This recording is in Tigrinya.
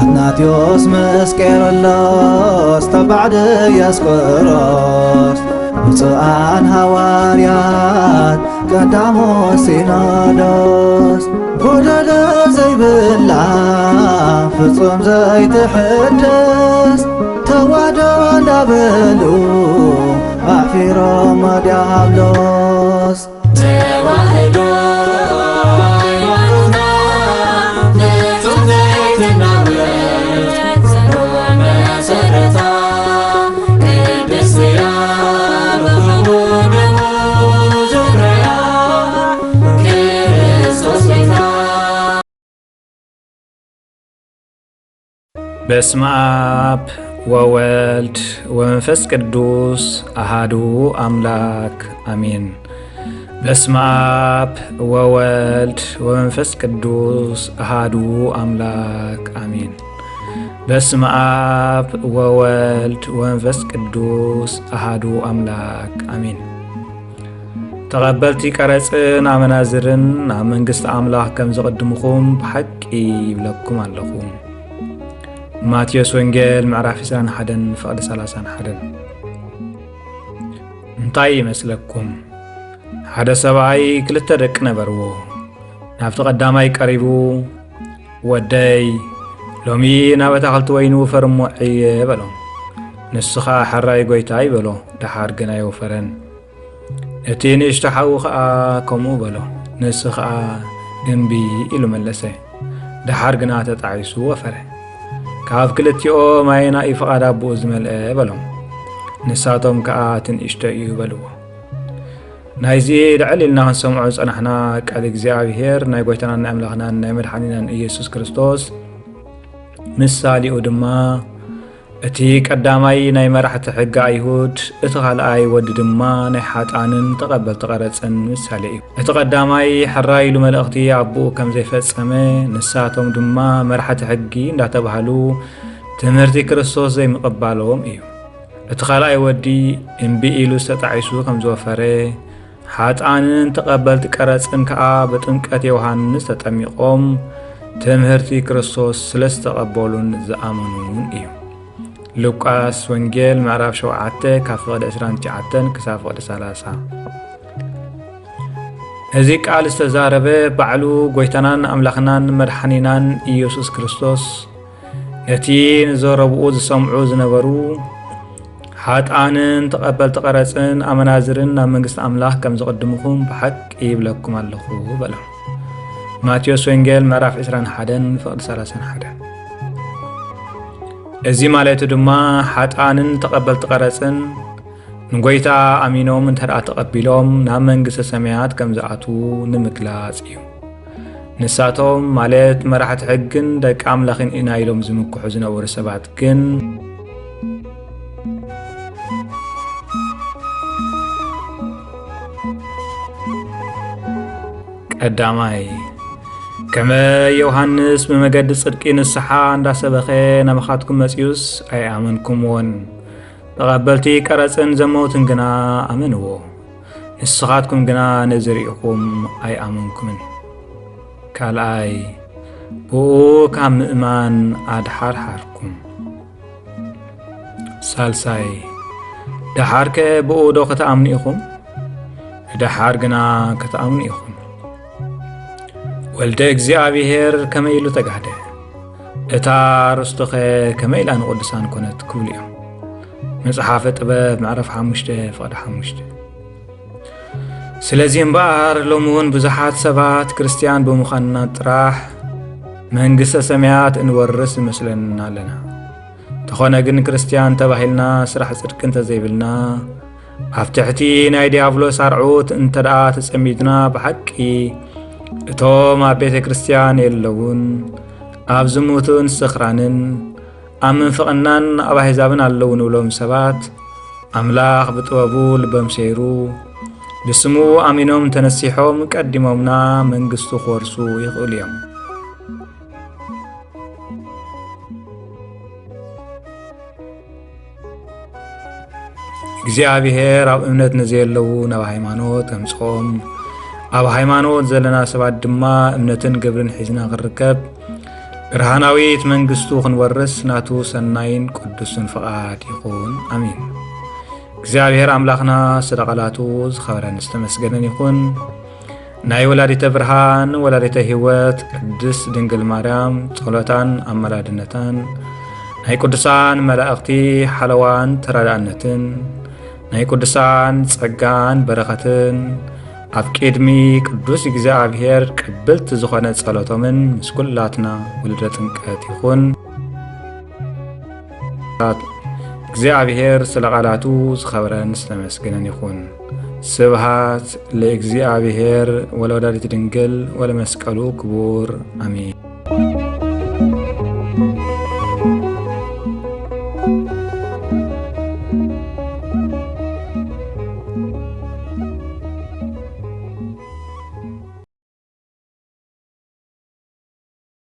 ኣትናቴዎስ ምስ ቄርሎስ ተባዕ ድያስቆሮስ፣ ብፁዓን ሃዋርያት ቀዳሞ ሲኖዶስ፣ ጎደሎ ዘይብላ ፍጹም ዘይትሕደስ፣ ተዋህዶ እንዳበሉ ኣሕፊሮም ዲያብሎስ። ተዋህዶ ሃይማኖትና ፍጹም ዘይትናወጽ ጽኑዕ መሰረታ፣ ቅድስቲ እያ ብኽቡር ደሙ ዘፍረያ ክርስቶስ ቤታ። በስመ አብ ወወልድ ወመንፈስ ቅዱስ አሃዱ አምላክ አሜን። በስመ አብ ወወልድ ወመንፈስ ቅዱስ አሃዱ አምላክ አሜን። በስመ አብ ወወልድ ወመንፈስ ቅዱስ አሃዱ አምላክ አሜን። ተቐበልቲ ቀረጽን ኣመናዝርን ናብ መንግስቲ ኣምላኽ ከም ዝቕድምኹም ብሓቂ ይብለኩም ኣለኹ። ማቴዎስ ወንጌል ምዕራፍ ዕስራን ሓደን ፍቕዲ ሰላሳን ሓደን። እንታይ ይመስለኩም? ሓደ ሰብኣይ ክልተ ደቂ ነበርዎ። ናብቲ ቀዳማይ ቀሪቡ፣ "ወደይ፣ ሎሚ ናብ ኣታኽልቲ ወይኒ ውፈር እሞ ዕየ" በሎ። ንሱ ኸኣ፣ "ሕራይ ጐይታይ" በሎ። ደሓር ግን ኣይወፈረን። እቲ ንእሽቶ ሓዉ ኸኣ ከምኡ በሎ። ንሱ ኸኣ እምቢ ኢሉ መለሰ። ደሓር ግና ተጣዒሱ ወፈረ። "ካብ ክልቲኦም ኣየናይ እዩ ፍቓድ ኣቦኡ ዝመልአ?" በሎም። ንሳቶም ከኣ፣ "እቲ ንእሽቶ እዩ" በልዎ። ናይዚ ልዕል ኢልና ክንሰምዖ ዝጸናሕና ቃል እግዚኣብሔር ናይ ጐይታናን ናይ ኣምላኽናን ናይ መድሓኒናን ኢየሱስ ክርስቶስ ምሳሌኡ ድማ፣ እቲ ቀዳማይ ናይ መራሕቲ ሕጊ ኣይሁድ፣ እቲ ካልኣይ ወዲ ድማ ናይ ሓጥኣንን ተቐበልቲ ቀረጽን ምሳሌ እዩ። እቲ ቀዳማይ ሕራይ ኢሉ መልእኽቲ ኣቦኡ ከም ዘይፈጸመ፣ ንሳቶም ድማ መራሕቲ ሕጊ እንዳተባህሉ ትምህርቲ ክርስቶስ ዘይምቕባሎም እዩ። እቲ ካልኣይ ወዲ እምቢ ኢሉ ዝተጣዒሱ ከም ዝወፈረ፣ ሓጥኣንን ተቐበልቲ ቀረጽን ከኣ ብጥምቀት ዮሃንስ ተጠሚቖም ትምህርቲ ክርስቶስ ስለ ዝተቐበሉን ዝኣመኑን እዩ። ሉቃስ ወንጌል ምዕራፍ ሸውዓተ ካብ ፍቕዲ ዕስራን ትሽዓተን ክሳብ ፍቕዲ ሰላሳ። እዚ ቃል ዝተዛረበ ባዕሉ ጐይታናን ኣምላኽናን መድሓኒናን ኢየሱስ ክርስቶስ፣ ነቲ ንዘረብኡ ዝሰምዑ ዝነበሩ ሓጥኣንን ተቐበልቲ ቀረጽን ኣመናዝርን ናብ መንግስቲ ኣምላኽ ከም ዝቕድምኹም ብሓቂ ይብለኩም ኣለኹ በሎም። ማቴዎስ ወንጌል ምዕራፍ ዕስራን ሓደን ፍቕዲ ሰላሳን ሓደን። እዚ ማለቱ ድማ ሓጥኣንን ተቐበልቲ ቀረጽን ንጐይታ ኣሚኖም እንተ ደኣ ተቐቢሎም ናብ መንግስተ ሰማያት ከም ዝኣትዉ ንምግላጽ እዩ። ንሳቶም ማለት መራሕቲ ሕግን ደቂ ኣምላኽን ኢና ኢሎም ዝምክሑ ዝነበሩ ሰባት ግን፣ ቀዳማይ፣ ከመ ዮሃንስ ብመገዲ ጽድቂ ንስሓ እንዳሰበኸ ናባኻትኩም መጺኡስ ኣይኣመንኩምዎን። ተቐበልቲ ቀረጽን ዘመውትን ግና ኣመንዎ። ንስኻትኩም ግና ነዚ ርኢኹም ኣይኣመንኩምን። ካልኣይ፣ ብኡ ካብ ምእማን ኣድሓርሓርኩም። ሳልሳይ፣ ደሓርከ ብኡ ዶ ክትኣምኑ ኢኹም? ደሓር ግና ክትኣምኑ ኢኹም። ወልደ እግዚኣብሔር ከመይ ኢሉ ተጋህደ? እታ ርስቱኸ ከመይ ኢላ ንቕዱሳን ኮነት? ክብሉ እዮም። መጽሓፈ ጥበብ ምዕራፍ ሓሙሽተ ፍቕዲ ሓሙሽተ። ስለዚ እምበኣር፣ ሎሚ እውን ብዙሓት ሰባት ክርስትያን ብምዃንና ጥራሕ መንግስተ ሰማያት እንወርስ ይመስለና ኣለና። እንተኾነ ግን፣ ክርስትያን ተባሂልና ስራሕ ጽድቂ እንተዘይብልና፣ ኣብ ትሕቲ ናይ ዲያብሎስ ኣርዑት እንተ ደኣ ተጸሚድና፣ ብሓቂ እቶም ኣብ ቤተ ክርስትያን የለውን፣ ኣብ ዝሙትን ስኽራንን፣ ኣብ ምንፍቕናን ኣብ ኣህዛብን ኣለዉ ንብሎም ሰባት፣ ኣምላኽ ብጥበቡ ልቦም ሰይሩ፣ ብስሙ ኣሚኖም ተነሲሖም ቀዲሞምና መንግስቱ ክወርሱ ይኽእሉ እዮም። እግዚኣብሔር ኣብ እምነት ንዘየለዉ ናብ ሃይማኖት ከምጽኦም፣ ኣብ ሃይማኖት ዘለና ሰባት ድማ እምነትን ግብርን ሒዝና ክንርከብ፣ ብርሃናዊት መንግስቱ ክንወርስ ናቱ ሰናይን ቅዱስን ፍቓድ ይኹን። ኣሜን። እግዚኣብሔር ኣምላኽና ስለ ቃላቱ ዝኸበረን ዝተመስገነን ይኹን። ናይ ወላዲተ ብርሃን ወላዲተ ሕይወት ቅድስት ድንግል ማርያም ጸሎታን ኣመላድነታን፣ ናይ ቅዱሳን መላእኽቲ ሓለዋን ተራዳእነትን፣ ናይ ቅዱሳን ጸጋን በረኸትን ኣብ ቅድሚ ቅዱስ እግዚኣብሔር ቅብልቲ ዝኾነ ጸሎቶምን ምስ ኩላትና ውሉደ ጥምቀት ይኹን። እግዚኣብሔር ስለ ቃላቱ ዝኸበረን ዝተመስገነን ይኹን። ስብሃት ለእግዚኣብሔር ወለወላዲት ድንግል ወለመስቀሉ ክቡር። ኣሜን።